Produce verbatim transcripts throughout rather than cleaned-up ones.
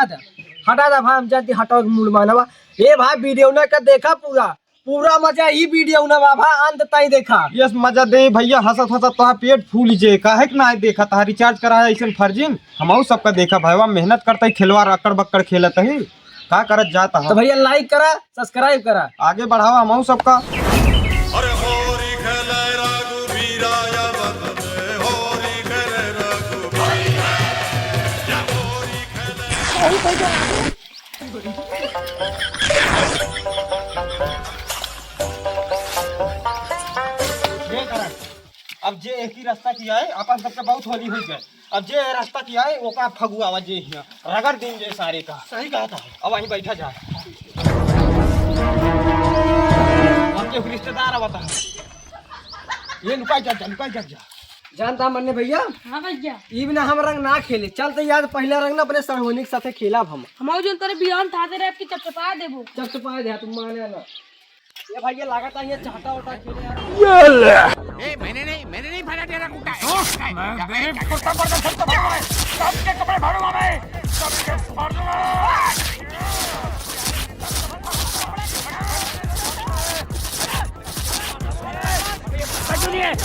हटा दा भाई, हम जाती हटाओ मूड मानवा। ए भाई, वीडियो ना का देखा पूरा, पूरा मजा ई वीडियो ना बा भाई, अंत ताई देखा। यस, मजा दे भैया, हंसत हंसत तोहार पेट फूल जे, काहे के ना देखा, तोहार रिचार्ज करा है ऐसन फर्जिन। हमहू सबका देखा भाईवा, मेहनत करता ही, खिलवाड़ अकड़ बक्कड़ खेलत ही, का करत जात तो हा। भैया, लाइक करा, सब्सक्राइब करा। आगे बढ़ावा हमहू सबका। अरे होरी खेले रघुबीरा या बदले, होरी खेले रघुबीरा, या होरी खेले। ये करा। अब जे एक ही रास्ता किया है, अपन सबके बहुत होली हुई गए। अब जे रास्ता किया है, ओका फगुआ आवा जे हियां रगड़ दिन जे सारे का। सही कहा था। अब वहीं बैठा जा। अब के रिश्तेदार आवता है। ये लुकाई जा, जा, लुकाई जा, जा। जानता मन्ने भैया? हाँ भैया। ई बिना हम रंग ना खेले। चल तो यार, पहला रंग ना अपने सड़हुआइन के साथे खेलब हम। हम जोन तोरे बियाह में था, तेरे आपकी चपचपा देबो। चपचपा दे, तुम माने ना। ये भाई, ये लागत है, ये चाटा वाटा खेले यार। ए, मैंने नहीं, मैंने नहीं फाड़ा तेरा कुत्ता। मैं कुत्ता पर सबके कपड़े फाड़ूंगा मैं, सबके फाड़ दूंगा।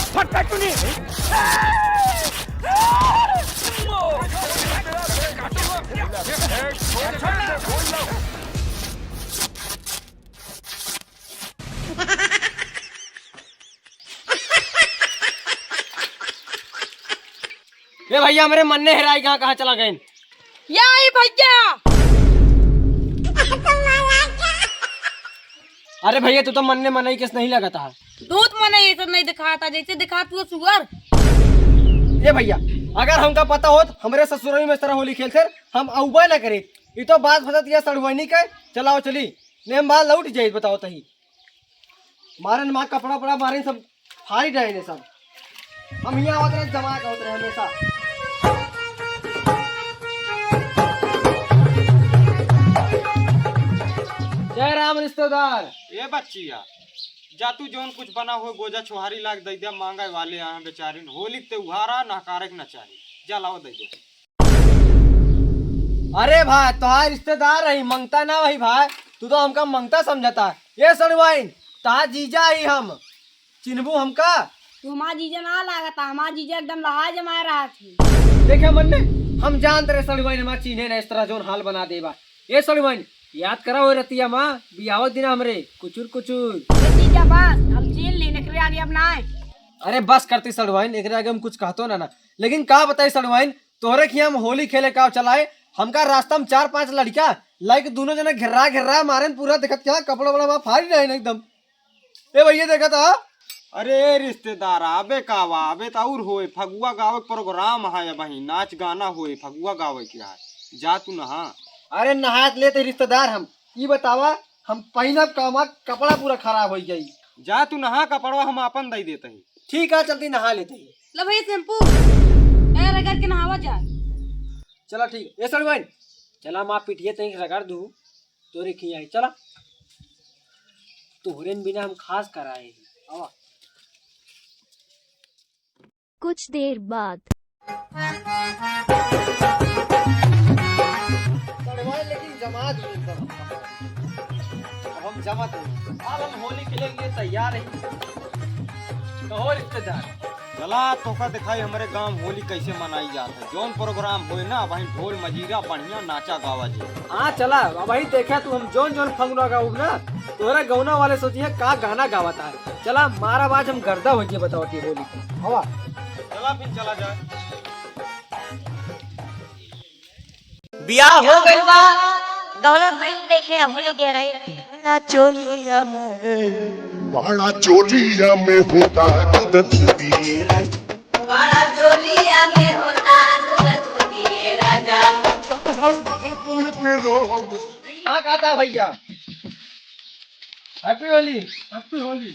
फट, फट, फट। ए भैया, हमरे मन्ने हेराई कहाँ, कहाँ चला गए? या आई भैया। अरे भैया, तू तो मन्ने मनई केस नहीं लगता है। दूध मने ये सब नहीं दिखाता, जैसे दिखा तू सुअर। ए भैया, अगर हमका पता होत हमरे ससुराल में इस तरह होली खेलते, हम अउबा ना करे। ई तो बात फंसत या सड़ुआइनी के। चलाओ चली, ने हम बाहर लौट जाई, बताओ तही। मारन माँ कपड़ा पड़ा मारे सब फाड़ी डाले सब। हम हियाँ आवत रहे, जमा के होत रहे हमेशा। जय राम रिश्तेदार। ए बच्चिया, जा तू जौन कुछ बना हो, गोजा छोहारी लाग दे दे, मांगे वाले यहाँ बेचारिन। होली के त्योहार आ, नहकारे के न चाही। जा लाओ दे दे। अरे भाई, तोहार रिश्तेदार रही, मंगता ना वही भाई, तू तो हमका मंगता समझता। ये सड़ुआइन, तोहार जीजा ही हम, चिन्हबू हमका? तू हमार जीजा ना लागता, हमार जीजा एकदम लहाय जमाए रहा थी। देखे मन्ने, हम जानत रहे सड़ुआइन हमार चिन्हे ना, इस तरह जौन हाल बना देबा। ये सड़ुआइन, याद करा हो रतिया माँ, बियाह दिन हमरे, कुचुर कुचुर। ये जीजा बस, हम चीन ली, एकरे आगे अब ना आए। अरे बस करती सड़ुआइन, एकरे आगे हम कुछ कहतो ना ना। लेकिन का बताई सड़ुआइन, तोहरे खियाँ हम होली खेले का चलाए, हमका रास्ता में चार पांच लड़का लाइके दोनों जना घेर्रा घेर्रा मारेन, पूरा देखत क्या कपड़ा वपड़ा हमार फाड़ी रहे एकदम। ए भैया देखत हा। अरे रिश्तेदार, आबे का बा, आबे त और होए, फगुआ गावे के प्रोग्राम है, अबहीं नाच गाना होए, फगुआ गावे के है, जा तू नहा। अरे नहात लेते रिश्तेदार हम, ई बतावा, हम पहिनब का, हमार कपड़ा पूरा खराब होइ जाई। जा तू नहा, कपड़वा हम आपन दई देत ही। ठीक है, चलती नहा लेते ही। लो भैया शैम्पू, ए रगड़ के नहावा जा। चला ठीक, ए सड़ुआइन, चला माँ पिटिए तई रगड़ दू, तोरे खियाई, चला। तोहरेन बिना हम खास कराए ही। आवा। कुछ देर बाद। सड़ुआइन लेकिन जमा दिए एकदम। अब हम जमा दे। अब हम होली खेले के लिए तैयार हैं। कहो रिश्तेदार। चला तोका दिखाई हमरे गांव होली कैसे मनाई जात है। जौन प्रोग्राम होए ना, वहीं ढोल मजीरा बढ़िया नाचा गावा जी। हाँ चला, वहीं देखा तू हम जौन जौन फंगुआ गाउब ना, तोहरा गौना वाले सोचिए का गाना गावत है। चला मारा बाज हम गर्दा हो जे बताओ ती होली का। हवा। चला फिर चला जाए। बियाह हो गइल बा, दौलत भाई देखे हम लोग गए रहे। बड़ा चोलिया में, बड़ा चोलिया में होता है दूध दूधिए। बड़ा चोलिया में होता है दूध दूधिए राजा। का कहता भैया? Happy होली। Happy होली।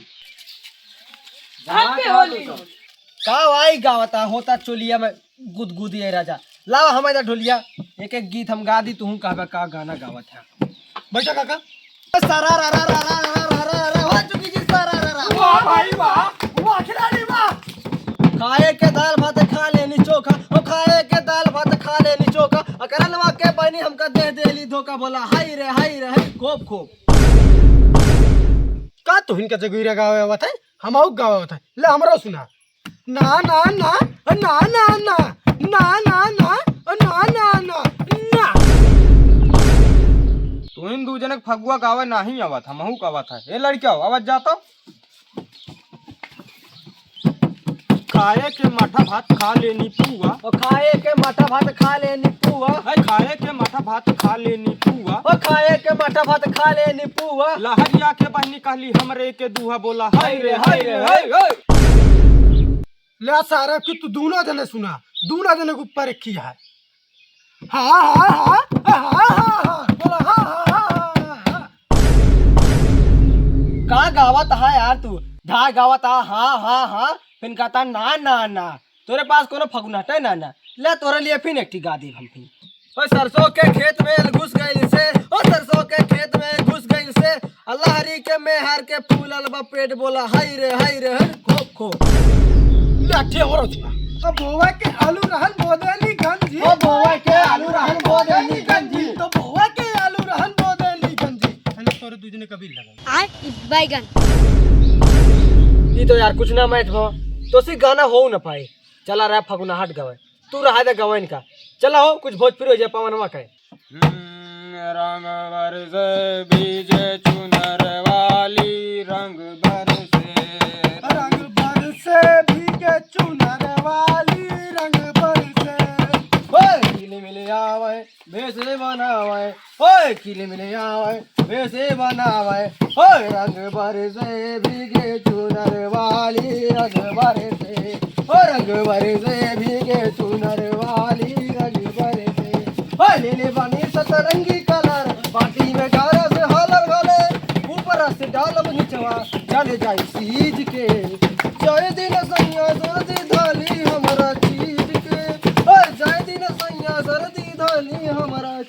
Happy होली। का भाई गावता होता चोलिया में गुदगुदी है राजा। लावा हम इधर ढोलिया, एक एक गीत हम गा दी, तुहूँ कहबा का गाना गावत है। बैठा काका। सारा रा रा रा रा रा रा रा रा, वाह चुकी जी, सारा रा रा। वाह भाई वाह, वाह खिलाड़ी वाह। खाए के दाल भात खा लेनी चोखा, ओ खाए के दाल भात खा लेनी चोखा, अकरनवा ए बहनी हमका दे देली धोखा, बोला हाय रे, हाय रे, हाय, खोप, खोप। का तुहिन का जगुइरा गावे आवत है? हम आउ गावे आवत है। ले हमरो सुना। ना, ना, ना, ना, ना, ना। तुहिन दू जनक फगुआ गावे नाही आवत, हमहू गावत है। ए लड़किया, आवत जा तो। खाए के माठा भात खा लेनी पुआ। ओ खाए के माठा भात खा लेनी पुआ। है खाए के माठा भात खा लेनी पुआ। ओ खाए के माठा भात खा लेनी पुआ। लहरिया के बहनी कहली हमरे के दुआ, बोला हाय रे, हाय रे, हाय, हाय। ले सारा कि तू दूनो जने सुना, दूनो जने के ऊपर एक ही है। हाँ, हाँ, हाँ, हाँ, हाँ, हाँ, हाँ, बोला, हाँ, हाँ, हाँ, हाँ, हाँ। का गावत हा यार तू? ढा गावत हा, हाँ, हाँ, हाँ, फिर कहता ना, ना, ना। तोरे पास कोनो फगुनहटे ना, ना। ले तोरे लिए फिर एक ठी गा देब हम फिर। ओ सरसों के खेत में घुस गइल से, ओ सरसों के खेत में घुस गइल से, अल्लाह हरी के मेहर के फूलल बा पेट, बोला हाय रे, हाय रे, हाय, खोप, खोप। लाठी हमरो चुना। तो बोवा के आलू रहन बोदेली गंजी। तो बोवा के आलू रहन बोदेली गंजी। तो बोवा के आलू रहन बोदेली गंजी। अरे तोरे दू जने कभी लगा। आय बैगन। ई तो यार कुछ ना मैच भा। तो सी गाना हो ना पाए। चला रहा फगुनाहट गावे। तू रहा दे गवाइन का। चला हो, कुछ भोजपुरी हो जाए पवनवा के। हम्म, रंग बरसे भीगे चुनर वाली, रंग बरसे। रंग बरसे भीगे चुनर वाली, रंग बरसे। ओए, किलमिल आवे, भेसे बनावे, ओए, किलमिल आवे, भेसे बनावे, ओए, रंग बरसे भीगे चुनर वाली, रंग बरसे, ओ रंग बरसे भीगे चुनर वाली, रंग बरसे। ओए, लेले बानी सतरंगी कलर, बाटी में गारा से हालर घाले, ऊपर से डालब निचवा, चले जाई सीज के। जय दिन सैया सर्दी धाली हमरा चीज के, ओए, जय दिन सैया सर्दी धाली हमरा